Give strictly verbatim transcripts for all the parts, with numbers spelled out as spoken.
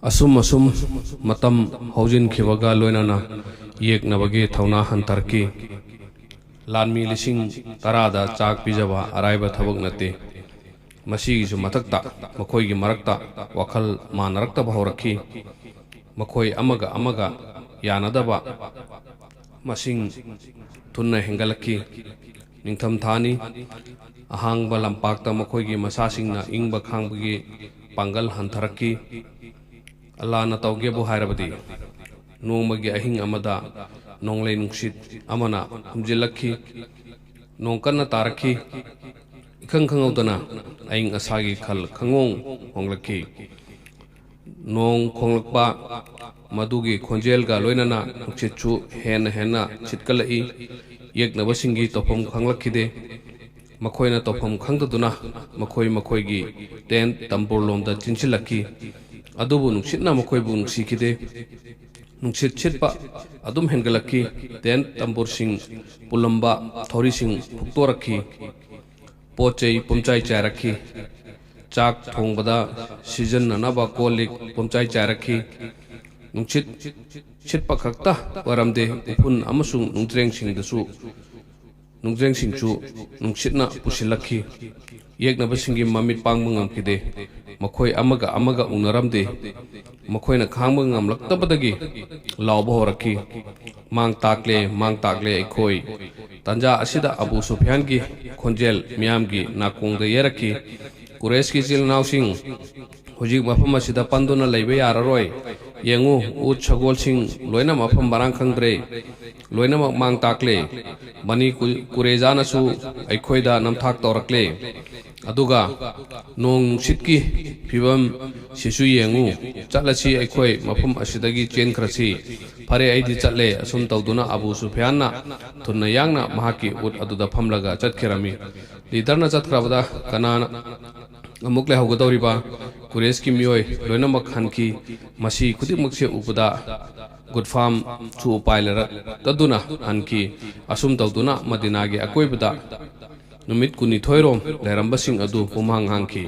ꯑꯁꯨꯝ ꯑꯁꯨꯝ ꯃꯇꯝ ꯍꯧꯖꯤꯟꯈꯤꯕꯒ ꯂꯣꯏꯅꯅ ꯌꯦꯛꯅꯕꯒꯤ ꯊꯧꯅꯥ ꯍꯟꯊꯔꯛꯈꯤ꯫ ꯂꯥꯟꯃꯤ ꯂꯤꯁꯤꯡ ꯇꯔꯥꯗ ꯆꯥꯛ ꯄꯤꯖꯕ ꯑꯔꯥꯏꯕ ꯊꯕꯛ ꯅꯠꯇꯦ꯫ ꯃꯁꯤꯒꯤꯁꯨ ꯃꯊꯛꯇ ꯃꯈꯣꯏꯒꯤ ꯃꯔꯛꯇ ꯋꯥꯈꯜ ꯃꯥꯟꯅꯔꯛꯇꯕ ꯍꯧꯔꯛꯈꯤ꯫ ꯃꯈꯣꯏ ꯑꯃꯒ ꯑꯃꯒ ꯌꯥꯅꯗꯕ ꯃꯁꯤꯡ ꯊꯨꯅ ꯍꯦꯟꯒꯠꯂꯛꯈꯤ꯫ ꯅꯤꯡꯊꯝꯊꯥꯅꯤ꯫ ꯑꯍꯥꯡꯕ ꯂꯝꯄꯥꯛꯇ ꯃꯈꯣꯏꯒꯤ ꯃꯁꯥꯁꯤꯡꯅ ꯏꯪꯕ ꯈꯥꯡꯕꯒꯤ ꯄꯥꯡꯒꯜ ꯍꯟꯊꯔꯛꯈꯤ꯫ ꯑꯜꯂꯥꯅ ꯇꯧꯒꯦꯕꯨ ꯍꯥꯏꯔꯕꯗꯤ, ꯅꯣꯡꯃꯒꯤ ꯑꯍꯤꯡ ꯑꯃꯗ ꯅꯣꯡꯂꯩ ꯅꯨꯡꯁꯤꯠ ꯑꯃꯅ ꯍꯨꯝꯖꯤꯜꯂꯛꯈꯤ꯫ ꯅꯣꯡ ꯀꯟꯅ ꯇꯥꯔꯛꯈꯤ꯫ ꯏꯈꯪ ꯈꯪꯍꯧꯗꯅ ꯑꯏꯪ ꯑꯁꯥꯒꯤ ꯈꯜ ꯈꯪꯍꯣꯡ ꯍꯣꯡꯂꯛꯈꯤ꯫ ꯅꯣꯡ ꯈꯣꯡꯂꯛꯄ ꯃꯗꯨꯒꯤ ꯈꯣꯟꯖꯦꯜꯒ ꯂꯣꯏꯅꯅ ꯅꯨꯡꯁꯤꯠꯁꯨ ꯍꯦꯟꯅ ꯍꯦꯟꯅ ꯁꯤꯠꯀꯠꯂꯛꯏ꯫ ꯌꯦꯛꯅꯕꯁꯤꯡꯒꯤ ꯇꯧꯐꯝ ꯈꯪꯂꯛꯈꯤꯗꯦ꯫ ꯃꯈꯣꯏꯅ ꯇꯧꯐꯝ ꯈꯪꯗꯗꯨꯅ ꯃꯈꯣꯏ ꯃꯈꯣꯏꯒꯤ ꯇꯦꯟꯠ ꯇꯝꯕꯨꯔꯂꯣꯝꯗ ꯆꯤꯟꯁꯤꯜꯂꯛꯈꯤ꯫ ꯑꯗꯨꯕꯨ ꯅꯨꯡꯁꯤꯠꯅ ꯃꯈꯣꯏꯕꯨ ꯅꯨꯡꯁꯤꯈꯤꯗꯦ꯫ ꯅꯨꯡꯁꯤꯠ ꯁꯤꯠꯄ ꯑꯗꯨꯝ ꯍꯦꯟꯒꯠꯂꯛꯈꯤ꯫ ꯇꯦꯟꯠ ꯇꯝꯕꯨꯔꯁꯤꯡ ꯄꯨꯜꯂꯝꯕ ꯊꯧꯔꯤꯁꯤꯡ ꯐꯨꯛꯇꯣꯔꯛꯈꯤ꯫ ꯄꯣꯠ ꯆꯩ ꯄꯨꯝꯆꯥꯏ ꯆꯥꯏꯔꯛꯈꯤ꯫ ꯆꯥꯛ ꯊꯣꯡꯕꯗ ꯁꯤꯖꯤꯟꯅꯅꯕ ꯀꯣꯜ ꯂꯤꯛ ꯄꯨꯝꯆꯥꯏ ꯆꯥꯏꯔꯛꯈꯤ꯫ ꯅꯨꯡꯁꯤꯠ ꯁꯤꯠꯄ ꯈꯛꯇ ꯑꯣꯏꯔꯝꯗꯦ, ꯎꯐꯨꯟ ꯑꯃꯁꯨꯡ ꯅꯨꯡꯖ꯭ꯔꯦꯡꯁꯤꯡꯗꯁꯨ, ꯅꯨꯡꯖ꯭ꯔꯦꯡꯁꯤꯡꯁꯨ ꯅꯨꯡꯁꯤꯠꯅ ꯄꯨꯁꯤꯜꯂꯛꯈꯤ꯫ ꯌꯦꯛꯅꯕꯁꯤꯡꯒꯤ ꯃꯃꯤꯠ ꯄꯥꯡꯕ ꯉꯝꯈꯤꯗꯦ꯫ ꯃꯈꯣꯏ ꯑꯃꯒ ꯑꯃꯒ ꯎꯅꯔꯝꯗꯦ꯫ ꯃꯈꯣꯏꯅ ꯈꯥꯡꯕ ꯉꯝꯂꯛꯇꯕꯗꯒꯤ ꯂꯥꯎꯕ ꯍꯧꯔꯛꯈꯤ, "ꯃꯥꯡ ꯇꯥꯛꯂꯦ, ꯃꯥꯡ ꯇꯥꯛꯂꯦ ꯑꯩꯈꯣꯏ!" ꯇꯥꯟꯖꯥ ꯑꯁꯤꯗ ꯑꯕꯨ ꯁꯨꯐꯤꯌꯥꯟꯒꯤ ꯈꯣꯟꯖꯦꯜ ꯃꯤꯌꯥꯝꯒꯤ ꯅꯥꯀꯣꯡꯗ ꯌꯩꯔꯛꯈꯤ, "ꯀꯨꯔꯦꯁꯀꯤ ꯏꯆꯤꯜ ꯏꯅꯥꯎꯁꯤꯡ, ꯍꯧꯖꯤꯛ ꯃꯐꯝ ꯑꯁꯤꯗ ꯄꯟꯗꯨꯅ ꯂꯩꯕ ꯌꯥꯔꯔꯣꯏ꯫ ꯌꯦꯡꯉꯨ, ꯎꯠ ꯁꯒꯣꯜꯁꯤꯡ ꯂꯣꯏꯅ ꯃꯐꯝ ꯃꯔꯥꯡ ꯈꯪꯗ꯭ꯔꯦ꯫ ꯂꯣꯏꯅꯃꯛ ꯃꯥꯡ ꯇꯥꯛꯂꯦ꯫ ꯕꯅꯤ ꯀꯨ-, ꯀꯨꯔꯦꯖꯥꯅꯁꯨ ꯑꯩꯈꯣꯏꯗ ꯅꯝꯊꯥꯛ ꯇꯧꯔꯛꯂꯦ꯫ ꯑꯗꯨꯒ ꯅꯣꯡ ꯅꯨꯡꯁꯤꯠꯀꯤ ꯐꯤꯕꯝ ꯁꯤꯁꯨ ꯌꯦꯡꯉꯨ꯫ ꯆꯠꯂꯁꯤ, ꯑꯩꯈꯣꯏ ꯃꯐꯝ ꯑꯁꯤꯗꯒꯤ ꯆꯦꯟꯈ꯭ꯔꯁꯤ꯫ ꯐꯔꯦ, ꯑꯩꯗꯤ ꯆꯠꯂꯦ꯫" ꯑꯁꯨꯝ ꯇꯧꯗꯨꯅ ꯑꯕꯨ ꯁꯨꯐꯤꯌꯥꯟꯅ ꯊꯨꯅ ꯌꯥꯡꯅ ꯃꯍꯥꯛꯀꯤ ꯎꯠ ꯑꯗꯨꯗ ꯐꯝꯂꯒ ꯆꯠꯈꯤꯔꯝꯃꯤ꯫ ꯂꯤꯗꯔꯅ ꯆꯠꯈ꯭ꯔꯕꯗ ꯀꯅꯥꯅ ꯑꯃꯨꯛ ꯂꯩꯍꯧꯒꯗꯧꯔꯤꯕ? ꯀꯨꯔꯦꯁꯀꯤ ꯃꯤꯑꯣꯏ ꯂꯣꯏꯅꯃꯛ ꯍꯟꯈꯤ꯫ ꯃꯁꯤ ꯈꯨꯗꯤꯡꯃꯛꯁꯦ ꯎꯕꯗ ꯒꯨꯠꯐꯥꯝꯁꯨ ꯎꯄꯥꯏ ꯂꯩꯔꯛꯇꯗꯨꯅ ꯍꯟꯈꯤ꯫ ꯑꯁꯨꯝ ꯇꯧꯗꯨꯅ ꯃꯗꯤꯅꯥꯒꯤ ꯑꯀꯣꯏꯕꯗ ꯅꯨꯃꯤꯠ ꯀꯨꯟꯅꯤꯊꯣꯏꯔꯣꯝ ꯂꯩꯔꯝꯕꯁꯤꯡ ꯑꯗꯨ ꯄꯨꯝꯍꯥꯡ ꯍꯥꯡꯈꯤ꯫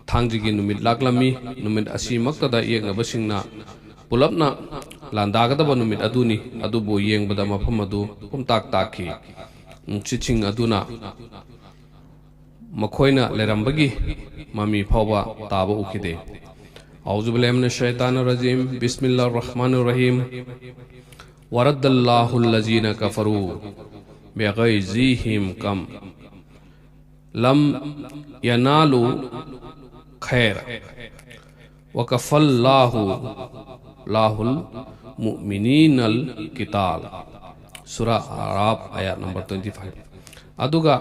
ꯊꯥꯡꯖꯒꯤ ꯅꯨꯃꯤꯠ ꯂꯥꯛꯂꯝꯃꯤ꯫ ꯅꯨꯃꯤꯠ ꯑꯁꯤꯃꯛꯇꯗ ꯌꯦꯛꯅꯕꯁꯤꯡꯅ ꯄꯨꯂꯞꯅ ꯂꯥꯟꯗꯥꯒꯗꯕ ꯅꯨꯃꯤꯠ ꯑꯗꯨꯅꯤ꯫ ꯑꯗꯨꯕꯨ ꯌꯦꯡꯕꯗ ꯃꯐꯝ ꯑꯗꯨ ꯄꯨꯝꯇꯥꯛ ꯇꯥꯛꯈꯤ꯫ ꯅꯨꯡꯁꯤꯠꯁꯤꯡ ꯑꯗꯨꯅ ꯃꯈꯣꯏꯅ ꯂꯩꯔꯝꯕꯒꯤ ꯃꯃꯤ ꯐꯥꯎꯕ ꯇꯥꯕ ꯎꯈꯤꯗꯦ꯫ أعوذ بالله من الشيطان الرجيم. بسم الله الرحمن الرحيم. ورد الله الذين كفروا بغيظهم لم ينالوا خيرا وكفى الله المؤمنين القتال. Surah Araf, ayat number twenty-five. ꯑꯗꯨꯒ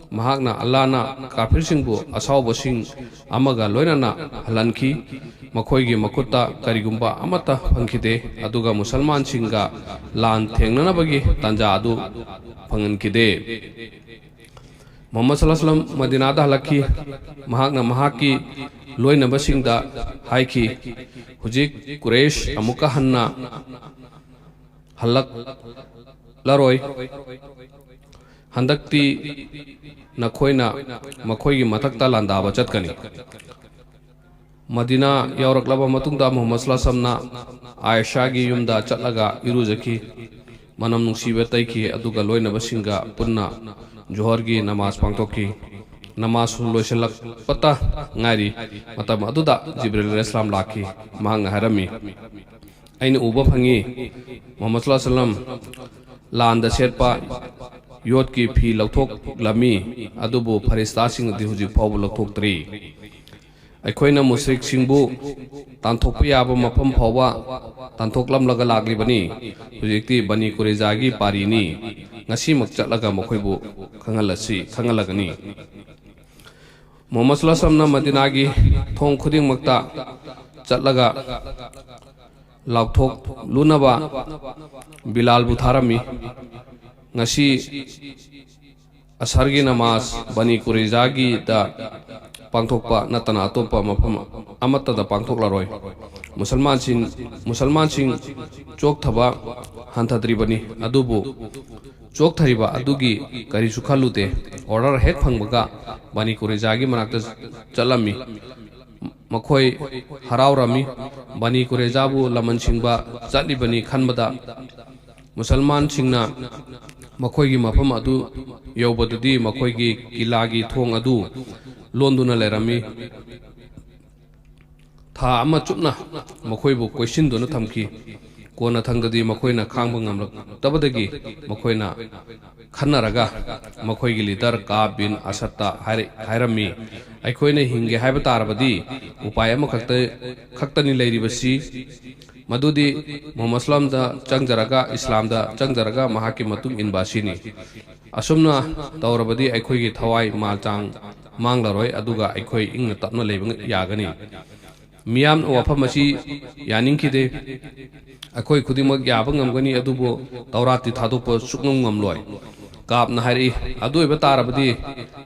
ꯃꯍꯥꯛꯅ, ꯑꯜꯂꯥꯅ ꯀꯥꯐꯤꯔꯁꯤꯡꯕꯨ ꯑꯁꯥꯎꯕꯁꯤꯡ ꯑꯃꯒ ꯂꯣꯏꯅꯅ ꯍꯜꯍꯟꯈꯤ꯫ ꯃꯈꯣꯏꯒꯤ ꯃꯈꯨꯠꯇ ꯀꯔꯤꯒꯨꯝꯕ ꯑꯃꯠꯇ ꯐꯪꯈꯤꯗꯦ, ꯑꯗꯨꯒ ꯃꯨꯁꯜꯃꯥꯟꯁꯤꯡꯒ ꯂꯥꯟ ꯊꯦꯡꯅꯅꯕꯒꯤ ꯇꯥꯟꯖꯥ ꯑꯗꯨ ꯐꯪꯍꯟꯈꯤꯗꯦ꯫ ꯃꯨꯍꯝꯃꯗ ꯁꯜꯂꯜꯂꯥꯍꯨ ꯑꯂꯥꯏꯍꯤ ꯋꯥꯁꯜꯂꯝ ꯃꯗꯤꯅꯥꯗ ꯍꯜꯂꯛꯈꯤ꯫ ꯃꯍꯥꯛꯅ ꯃꯍꯥꯛꯀꯤ ꯂꯣꯏꯅꯕꯁꯤꯡꯗ ꯍꯥꯏꯈꯤ, "ꯍꯧꯖꯤꯛ ꯀꯨꯔꯦꯁ ꯑꯃꯨꯛꯀ ꯍꯟꯅ ꯍꯜꯂꯛꯂꯔꯣꯏ꯫ ꯍꯟꯗꯛꯇꯤ ꯅꯈꯣꯏꯅ ꯃꯈꯣꯏꯒꯤ ꯃꯊꯛꯇ ꯂꯥꯟꯗꯥꯕ ꯆꯠꯀꯅꯤ"꯫ ꯃꯗꯤꯅꯥ ꯌꯧꯔꯛꯂꯕ ꯃꯇꯨꯡꯗ ꯃꯨꯍꯝꯃꯗ ꯁꯜꯂꯜꯂꯥꯍꯨ ꯑꯂꯥꯏꯍꯤ ꯋꯥꯁꯜꯂꯝꯅ ꯑꯥꯏꯁꯥꯒꯤ ꯌꯨꯝꯗ ꯆꯠꯂꯒ ꯏꯔꯨꯖꯈꯤ, ꯃꯅꯝ ꯅꯨꯡꯁꯤꯕ ꯇꯩꯈꯤ, ꯑꯗꯨꯒ ꯂꯣꯏꯅꯕꯁꯤꯡꯒ ꯄꯨꯟꯅ ꯖꯣꯍꯔꯒꯤ ꯅꯃꯥꯖ ꯄꯥꯡꯊꯣꯛꯈꯤ꯫ ꯅꯃꯥꯖꯁꯨ ꯂꯣꯏꯁꯤꯜꯂꯛꯄꯇ ꯉꯥꯏꯔꯤ꯫ ꯃꯇꯝ ꯑꯗꯨꯗ ꯖꯤꯕ꯭ꯔꯤꯜ ꯑꯂꯥꯏꯍꯤꯁꯁꯂꯥꯝ ꯂꯥꯛꯈꯤ꯫ ꯃꯍꯥꯛꯅ ꯍꯥꯏꯔꯝꯃꯤ, "ꯑꯩꯅ ꯎꯕ ꯐꯪꯉꯤ, ꯃꯨꯍꯝꯃꯗ ꯁꯜꯂꯜꯂꯥꯍꯨ ꯑꯂꯥꯏꯍꯤ ꯋꯥꯁꯜꯂꯝ ꯂꯥꯟꯗ ꯁꯦꯠꯄ ꯌꯣꯠꯀꯤ ꯐꯤ ꯂꯧꯊꯣꯛꯂꯝꯃꯤ, ꯑꯗꯨꯕꯨ ꯐꯔꯤꯁꯇꯥꯁꯤꯡꯅꯗꯤ ꯍꯧꯖꯤꯛ ꯐꯥꯎꯕ ꯂꯧꯊꯣꯛꯇ꯭ꯔꯤ꯫ ꯑꯩꯈꯣꯏꯅ ꯃꯨꯁ꯭ꯔꯤꯛꯁꯤꯡꯕꯨ ꯇꯥꯟꯊꯣꯛꯄ ꯌꯥꯕ ꯃꯐꯝ ꯐꯥꯎꯕ ꯇꯥꯟꯊꯣꯛꯂꯝꯂꯒ ꯂꯥꯛꯂꯤꯕꯅꯤ꯫ ꯍꯧꯖꯤꯛꯇꯤ ꯕꯅꯤ ꯀꯨꯔꯩꯖꯥꯒꯤ ꯄꯥꯔꯤꯅꯤ꯫ ꯉꯁꯤꯃꯛ ꯆꯠꯂꯒ ꯃꯈꯣꯏꯕꯨ ꯈꯪꯍꯜꯂꯁꯤ, ꯈꯪꯍꯜꯂꯒꯅꯤ"꯫ ꯃꯨꯍꯝꯃꯗ ꯁꯜꯂꯜꯂꯥꯍꯨ ꯑꯂꯥꯏꯍꯤ ꯋꯥꯁꯜꯂꯝꯅ ꯃꯗꯤꯅꯥꯒꯤ ꯊꯣꯡ ꯈꯨꯗꯤꯡꯃꯛꯇ ꯆꯠꯂꯒ ꯂꯥꯎꯊꯣꯛꯂꯨꯅꯕ ꯕꯤꯂꯥꯜꯕꯨ ꯊꯥꯔꯝꯃꯤ꯫ ꯉꯁꯤ ꯑꯁꯔꯒꯤ ꯅꯃꯥꯖ ꯕꯅꯤ ꯀꯨꯔꯩꯖꯥꯒꯤꯗ ꯄꯥꯡꯊꯣꯛꯄ ꯅꯠꯇꯅ ꯑꯇꯣꯞꯄ ꯃꯐꯝ ꯑꯃꯠꯇꯗ ꯄꯥꯡꯊꯣꯛꯂꯔꯣꯏ꯫ ꯃꯨꯁꯜꯃꯥꯟꯁꯤꯡ, ꯃꯨꯁꯜꯃꯥꯟꯁꯤꯡ ꯆꯣꯛꯊꯕ ꯍꯟꯊꯗ꯭ꯔꯤꯕꯅꯤ, ꯑꯗꯨꯕꯨ ꯆꯣꯛꯊꯔꯤꯕ ꯑꯗꯨꯒꯤ ꯀꯔꯤꯁꯨ ꯈꯜꯂꯨꯗꯦ꯫ ꯑꯣꯔꯗꯔ ꯍꯦꯛ ꯐꯪꯕꯒ ꯕꯅꯤ ꯀꯨꯔꯦꯖꯥꯒꯤ ꯃꯅꯥꯛꯇ ꯆꯠꯂꯝꯃꯤ꯫ ꯃꯈꯣꯏ ꯍꯔꯥꯎꯔꯝꯃꯤ꯫ ꯕꯅꯤ ꯀꯨꯔꯦꯖꯥꯕꯨ ꯂꯃꯟ ꯁꯤꯡꯕ ꯆꯠꯂꯤꯕꯅꯤ ꯈꯟꯕꯗ, ꯃꯨꯁꯜꯃꯥꯟꯁꯤꯡꯅ ꯃꯈꯣꯏꯒꯤ ꯃꯐꯝ ꯑꯗꯨ ꯌꯧꯕꯗꯗꯤ ꯃꯈꯣꯏꯒꯤ ꯀꯤꯂꯥꯒꯤ ꯊꯣꯡ ꯑꯗꯨ ꯂꯣꯟꯗꯨꯅ ꯂꯩꯔꯝꯃꯤ꯫ ꯊꯥ ꯑꯃ ꯆꯨꯞꯅ ꯃꯈꯣꯏꯕꯨ ꯀꯣꯏꯁꯤꯟꯗꯨꯅ ꯊꯝꯈꯤ꯫ ꯀꯣꯟꯅꯊꯪꯗꯗꯤ ꯃꯈꯣꯏꯅ ꯈꯥꯡꯕ ꯉꯝꯂꯛꯇꯕꯗꯒꯤ ꯃꯈꯣꯏꯅ ꯈꯟꯅꯔꯒ ꯃꯈꯣꯏꯒꯤ ꯂꯤꯗꯔ ꯀꯥꯕ ꯕꯤꯟ ꯑꯁꯗꯇ ꯍꯥꯏꯔ-, ꯍꯥꯏꯔꯝꯃꯤ, "ꯑꯩꯈꯣꯏꯅ ꯍꯤꯡꯒꯦ ꯍꯥꯏꯕ ꯇꯥꯔꯕꯗꯤ ꯎꯄꯥꯏ ꯑꯃꯈꯛꯇ, ꯈꯛꯇꯅꯤ ꯂꯩꯔꯤꯕꯁꯤ, ꯃꯗꯨꯗꯤ ꯃꯨꯍꯝꯃꯗ ꯁꯂꯝꯗ ꯆꯪꯖꯔꯒ, ꯏꯁꯂꯥꯝꯗ ꯆꯪꯖꯔꯒ ꯃꯍꯥꯛꯀꯤ ꯃꯇꯨꯡ ꯏꯟꯕ ꯑꯁꯤꯅꯤ꯫ ꯑꯁꯨꯝꯅ ꯇꯧꯔꯕꯗꯤ ꯑꯩꯈꯣꯏꯒꯤ ꯊꯋꯥꯏ ꯃꯥꯜꯆꯥꯡ ꯃꯥꯡꯂꯔꯣꯏ, ꯑꯗꯨꯒ ꯑꯩꯈꯣꯏ ꯏꯪꯅ ꯇꯞꯅ ꯂꯩꯕ ꯌꯥꯒꯅꯤ꯫" ꯃꯤꯌꯥꯝꯅ ꯋꯥꯐꯝ ꯑꯁꯤ ꯌꯥꯅꯤꯡꯈꯤꯗꯦ꯫ "ꯑꯩꯈꯣꯏ ꯈꯨꯗꯤꯡꯃꯛ ꯌꯥꯕ ꯉꯝꯒꯅꯤ, ꯑꯗꯨꯕꯨ ꯇꯧꯔꯥꯠꯇꯤ ꯊꯥꯗꯣꯛꯄ ꯁꯨꯛꯉꯝ ꯉꯝꯂꯣꯏ꯫" ꯀꯥꯞꯅ ꯍꯥꯏꯔꯛꯏ, "ꯑꯗꯨ ꯑꯣꯏꯕ ꯇꯥꯔꯕꯗꯤ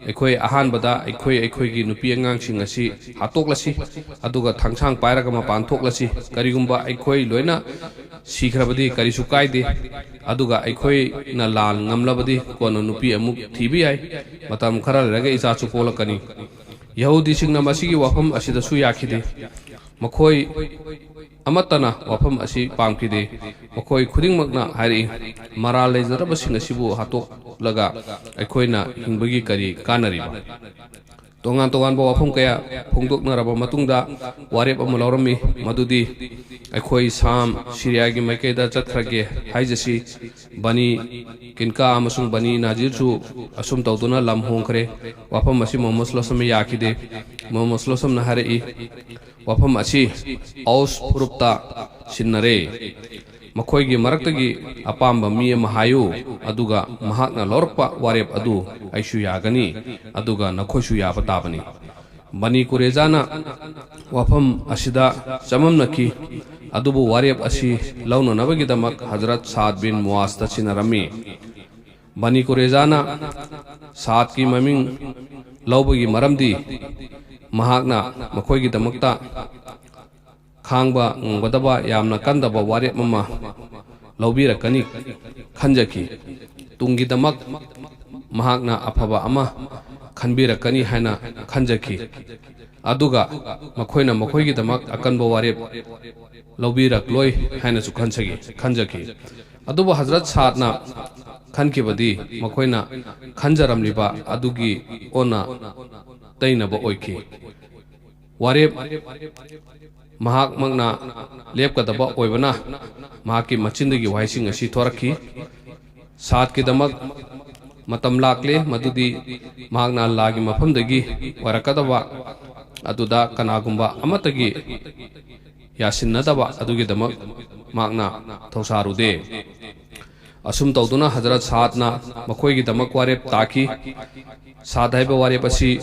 ꯑꯩꯈꯣꯏ ꯑꯍꯥꯟꯕꯗ ꯑꯩꯈꯣꯏ ꯑꯩꯈꯣꯏꯒꯤ ꯅꯨꯄꯤ ꯑꯉꯥꯡꯁꯤꯡ ꯑꯁꯤ ꯍꯥꯠꯇꯣꯛꯂꯁꯤ, ꯑꯗꯨꯒ ꯊꯥꯡꯁꯥꯡ ꯄꯥꯏꯔꯒ ꯃꯄꯥꯟ ꯊꯣꯛꯂꯁꯤ꯫ ꯀꯔꯤꯒꯨꯝꯕ ꯑꯩꯈꯣꯏ ꯂꯣꯏꯅ ꯁꯤꯈ꯭ꯔꯕꯗꯤ ꯀꯔꯤꯁꯨ ꯀꯥꯏꯗꯦ, ꯑꯗꯨꯒ ꯑꯩꯈꯣꯏꯅ ꯂꯥꯟ ꯉꯝꯂꯕꯗꯤ ꯀꯣꯟꯅ ꯅꯨꯄꯤ ꯑꯃꯨꯛ ꯊꯤꯕ ꯌꯥꯏ꯫ ꯃꯇꯝ ꯈꯔ ꯂꯩꯔꯒ ꯏꯆꯥꯁꯨ ꯄꯣꯛꯂꯛꯀꯅꯤ꯫" ꯌꯍꯨꯗꯤꯁꯤꯡꯅ ꯃꯁꯤꯒꯤ ꯋꯥꯐꯝ ꯑꯁꯤꯗꯁꯨ ꯌꯥꯈꯤꯗꯦ꯫ ꯃꯈꯣꯏ ꯑꯃꯠꯇꯅ ꯋꯥꯐꯝ ꯑꯁꯤ ꯄꯥꯝꯈꯤꯗꯦ꯫ ꯃꯈꯣꯏ ꯈꯨꯗꯤꯡꯃꯛꯅ ꯍꯥꯏꯔꯛꯏ, "ꯃꯔꯥꯜ ꯂꯩꯖꯗꯕꯁꯤꯡ ꯑꯁꯤꯕꯨ ꯍꯥꯠꯇꯣꯛꯂꯒ ꯑꯩꯈꯣꯏꯅ ꯍꯤꯡꯕꯒꯤ ꯀꯔꯤ ꯀꯥꯟꯅꯔꯤꯕ?" ꯇꯣꯉꯥꯟ ꯇꯣꯉꯥꯟꯕ ꯋꯥꯐꯝ ꯀꯌꯥ ꯐꯣꯡꯗꯣꯛꯅꯔꯕ ꯃꯇꯨꯡꯗ ꯋꯥꯔꯦꯞ ꯑꯃ ꯂꯧꯔꯝꯃꯤ, ꯃꯗꯨꯗꯤ ꯑꯩꯈꯣꯏ ꯁꯥꯝ, ꯁꯤꯔꯤꯌꯥꯒꯤ ꯃꯥꯏꯀꯩꯗ ꯆꯠꯈ꯭ꯔꯒꯦ ꯍꯥꯏꯖꯁꯤ꯫ ꯕꯅꯤ ꯀꯤꯟꯀꯥ ꯑꯃꯁꯨꯡ ꯕꯅꯤ ꯅꯥꯖꯤꯔꯁꯨ ꯑꯁꯨꯝ ꯇꯧꯗꯨꯅ ꯂꯝ ꯍꯣꯡꯈ꯭ꯔꯦ꯫ ꯋꯥꯐꯝ ꯑꯁꯤ ꯃꯨꯍꯝꯃꯗ ꯁꯜꯂꯜꯂꯥꯍꯨ ꯑꯂꯥꯏꯍꯤ ꯋꯁꯜꯂꯝꯅ ꯌꯥꯈꯤꯗꯦ꯫ ꯃꯨꯍꯝꯃꯗ ꯁꯜꯂꯜꯂꯥꯍꯨ ꯑꯂꯥꯏꯍꯤ ꯋꯁꯜꯂꯝꯅ ꯍꯥꯏꯔꯛꯏ, "ꯋꯥꯐꯝ ꯑꯁꯤ ꯑꯧꯁ ꯐꯨꯔꯨꯞꯇ ꯁꯤꯟꯅꯔꯦ꯫ ꯃꯈꯣꯏꯒꯤ ꯃꯔꯛꯇꯒꯤ ꯑꯄꯥꯝꯕ ꯃꯤ ꯑꯃ ꯍꯥꯏꯌꯨ, ꯑꯗꯨꯒ ꯃꯍꯥꯛꯅ ꯂꯧꯔꯛꯄ ꯋꯥꯔꯦꯞ ꯑꯗꯨ ꯑꯩꯁꯨ ꯌꯥꯒꯅꯤ, ꯑꯗꯨꯒ ꯅꯈꯣꯏꯁꯨ ꯌꯥꯕ ꯇꯥꯕꯅꯤ꯫" ꯕꯅꯤ ꯀꯨꯔꯦꯖꯥꯅ ꯋꯥꯐꯝ ꯑꯁꯤꯗ ꯆꯃꯝꯅꯈꯤ, ꯑꯗꯨꯕꯨ ꯋꯥꯔꯦꯞ ꯑꯁꯤ ꯂꯧꯅꯅꯕꯒꯤꯗꯃꯛ ꯍꯖꯔꯠ ꯁꯥꯗ ꯕꯤꯟ ꯃꯨꯑꯥꯖꯇ ꯁꯤꯟꯅꯔꯝꯃꯤ꯫ ꯕꯅꯤ ꯀꯨꯔꯦꯖꯥꯅ ꯁꯥꯗꯀꯤ ꯃꯃꯤꯡ ꯂꯧꯕꯒꯤ ꯃꯔꯝꯗꯤ ꯃꯍꯥꯛꯅ ꯃꯈꯣꯏꯒꯤꯗꯃꯛꯇ ꯈꯥꯡꯕ ꯉꯝꯒꯗꯕ ꯌꯥꯝꯅ ꯀꯟꯗꯕ ꯋꯥꯔꯦꯞ ꯑꯃ ꯂꯧꯕꯤꯔꯛꯀꯅꯤ ꯈꯟꯖꯈꯤ꯫ ꯇꯨꯡꯒꯤꯗꯃꯛ ꯃꯍꯥꯛꯅ ꯑꯐꯕ ꯑꯃ ꯈꯟꯕꯤꯔꯛꯀꯅꯤ ꯍꯥꯏꯅ ꯈꯟꯖꯈꯤ꯫ ꯑꯗꯨꯒ ꯃꯈꯣꯏꯅ ꯃꯈꯣꯏꯒꯤꯗꯃꯛ ꯑꯀꯟꯕ ꯋꯥꯔꯦꯞ ꯂꯧꯕꯤꯔꯛꯂꯣꯏ ꯍꯥꯏꯅꯁꯨ ꯈꯟꯖꯈꯤ, ꯈꯟꯖꯈꯤ꯫ ꯑꯗꯨꯕꯨ ꯍꯖꯔꯠ ꯁꯥꯗꯅ ꯈꯟꯈꯤꯕꯗꯤ ꯃꯈꯣꯏꯅ ꯈꯟꯖꯔꯝꯂꯤꯕ ꯑꯗꯨꯒꯤ ꯑꯣꯟꯅ ꯇꯩꯅꯕ ꯑꯣꯏꯈꯤ꯫ ꯋꯥꯔꯦꯞ ꯃꯍꯥꯛꯃꯛꯅ ꯂꯦꯞꯀꯗꯕ ꯑꯣꯏꯕꯅ ꯃꯍꯥꯛꯀꯤ ꯃꯆꯤꯟꯗꯒꯤ ꯋꯥꯍꯩꯁꯤꯡ ꯑꯁꯤ ꯊꯣꯔꯛꯈꯤ꯫ ꯁꯥꯗꯀꯤꯗꯃꯛ ꯃꯇꯝ ꯂꯥꯛꯂꯦ, ꯃꯗꯨꯗꯤ ꯃꯍꯥꯛꯅ ꯑꯜꯂꯥꯒꯤ ꯃꯐꯝꯗꯒꯤ ꯑꯣꯏꯔꯛꯀꯗꯕ ꯑꯗꯨꯗ ꯀꯅꯥꯒꯨꯝꯕ ꯑꯃꯠꯇꯒꯤ ꯌꯥꯁꯤꯟꯅꯗꯕ ꯑꯗꯨꯒꯤꯗꯃꯛ ꯃꯍꯥꯛꯅ ꯊꯧꯁꯥꯔꯨꯗꯦ꯫ ꯑꯁꯨꯝ ꯇꯧꯗꯨꯅ ꯍꯖꯔꯠ ꯁꯥꯗꯅ ꯃꯈꯣꯏꯒꯤꯗꯃꯛ ꯋꯥꯔꯦꯞ ꯇꯥꯈꯤ꯫ ꯁꯥꯗ ꯍꯥꯏꯕ ꯋꯥꯔꯦꯞ ꯑꯁꯤ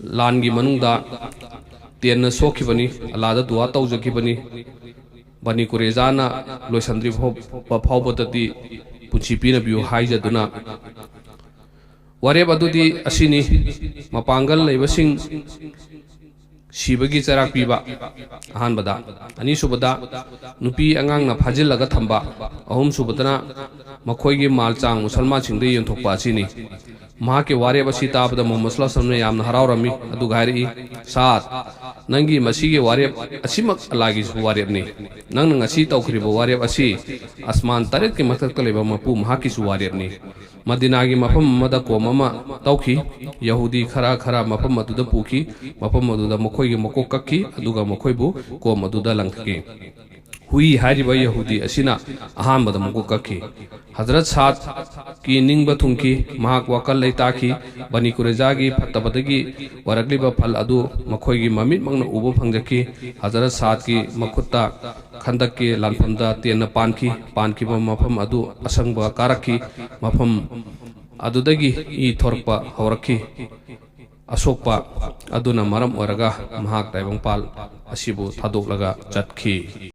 ꯂꯥꯟꯒꯤ ꯃꯅꯨꯡꯗ ꯇꯦꯟꯅ ꯁꯣꯛꯈꯤꯕꯅꯤ, ꯑꯜꯂꯥꯗ ꯗꯨꯋꯥ ꯇꯧꯖꯈꯤꯕꯅꯤ, ꯕꯅꯤ ꯀꯨꯔꯦꯖꯥꯅ ꯂꯣꯏꯁꯤꯟꯗ꯭ꯔꯤ ꯐꯥꯎ-, ꯐꯥꯎꯕꯗꯗꯤ ꯄꯨꯟꯁꯤ ꯄꯤꯅꯕꯤꯌꯨ ꯍꯥꯏꯖꯗꯨꯅ꯫ ꯋꯥꯔꯦꯞ ꯑꯗꯨꯗꯤ ꯑꯁꯤꯅꯤ: ꯃꯄꯥꯡꯒꯜ ꯂꯩꯕꯁꯤꯡ ꯁꯤꯕꯒꯤ ꯆꯩꯔꯥꯛ ꯄꯤꯕ, ꯑꯍꯥꯟꯕꯗ꯫ ꯑꯅꯤꯁꯨꯕꯗ, ꯅꯨꯄꯤ ꯑꯉꯥꯡꯅ ꯐꯥꯖꯤꯜꯂꯒ ꯊꯝꯕ꯫ ꯑꯍꯨꯝꯁꯨꯕꯗꯅ ꯃꯈꯣꯏꯒꯤ ꯃꯥꯜ ꯆꯥꯡ ꯃꯨꯁꯜꯃꯥꯟꯁꯤꯡꯗ ꯌꯦꯟꯊꯣꯛꯄ ꯑꯁꯤꯅꯤ꯫ ꯃꯍꯥꯛꯀꯤ ꯋꯥꯔꯦꯞ ꯑꯁꯤ ꯇꯥꯕꯗ ꯃꯨꯍꯝꯃꯗ ꯁꯜꯂꯜꯂꯥꯍꯨ ꯑꯂꯥꯏꯍꯤ ꯋꯥꯁꯜꯂꯝꯅ ꯌꯥꯝꯅ ꯍꯔꯥꯎꯔꯝꯃꯤ, ꯑꯗꯨꯒ ꯍꯥꯏꯔꯛꯏ, "ꯁꯥꯗ, ꯅꯪꯒꯤ ꯃꯁꯤꯒꯤ ꯋꯥꯔꯦꯞ ꯑꯁꯤꯃꯛ ꯑꯜꯂꯥꯒꯤꯁꯨ ꯋꯥꯔꯦꯞꯅꯤ꯫ ꯅꯪꯅ ꯉꯁꯤ ꯇꯧꯈ꯭ꯔꯤꯕ ꯋꯥꯔꯦꯞ ꯑꯁꯤ ꯑꯁꯃꯥꯟ ꯇꯔꯦꯠꯀꯤ ꯃꯊꯛꯇ ꯂꯩꯕ ꯃꯄꯨ ꯃꯍꯥꯛꯀꯤꯁꯨ ꯋꯥꯔꯦꯞꯅꯤ"꯫ ꯃꯗꯤꯅꯥꯒꯤ ꯃꯐꯝ ꯑꯃꯗ ꯀꯣꯝ ꯑꯃ ꯇꯧꯈꯤ꯫ ꯌꯍꯨꯗꯤ ꯈꯔ ꯈꯔ ꯃꯐꯝ ꯑꯗꯨꯗ ꯄꯨꯈꯤ꯫ ꯃꯐꯝ ꯑꯗꯨꯗ ꯃꯈꯣꯏꯒꯤ ꯃꯀꯣꯛ ꯀꯛꯈꯤ, ꯑꯗꯨꯒ ꯃꯈꯣꯏꯕꯨ ꯀꯣꯝ ꯑꯗꯨꯗ ꯂꯪꯊꯈꯤ꯫ ꯍꯨꯏ ꯍꯥꯏꯔꯤꯕ ꯌꯍꯨꯗꯤ ꯑꯁꯤꯅ ꯑꯍꯥꯟꯕꯗ ꯃꯀꯣꯛ ꯀꯛꯈꯤ꯫ ꯍꯖꯔꯠ ꯁꯥꯗꯀꯤ ꯅꯤꯡꯕ ꯊꯨꯡꯈꯤ꯫ ꯃꯍꯥꯛ ꯋꯥꯈꯜ ꯂꯩꯇꯥꯈꯤ꯫ ꯕꯅꯤ ꯀꯨꯔꯦꯖꯥꯒꯤ ꯐꯠꯇꯕꯗꯒꯤ ꯑꯣꯏꯔꯛꯂꯤꯕ ꯐꯜ ꯑꯗꯨ ꯃꯈꯣꯏꯒꯤ ꯃꯃꯤꯠꯃꯛꯅ ꯎꯕ ꯐꯪꯖꯈꯤ꯫ ꯍꯖꯔꯠ ꯁꯥꯗꯀꯤ ꯃꯈꯨꯠꯇ ꯈꯟꯗꯛꯀꯤ ꯂꯥꯟꯐꯝꯗ ꯇꯦꯟꯅ ꯄꯥꯟꯈꯤ꯫ ꯄꯥꯟꯈꯤꯕ ꯃꯐꯝ ꯑꯗꯨ ꯑꯁꯪꯕ ꯀꯥꯔꯛꯈꯤ꯫ ꯃꯐꯝ ꯑꯗꯨꯗꯒꯤ ꯏ ꯊꯣꯔꯛꯄ ꯍꯧꯔꯛꯈꯤ꯫ ꯑꯁꯣꯛꯄ ꯑꯗꯨꯅ ꯃꯔꯝ ꯑꯣꯏꯔꯒ ꯃꯍꯥꯛ ꯇꯥꯏꯕꯪꯄꯥꯜ ꯑꯁꯤꯕꯨ ꯊꯥꯗꯣꯛꯂꯒ ꯆꯠꯈꯤ꯫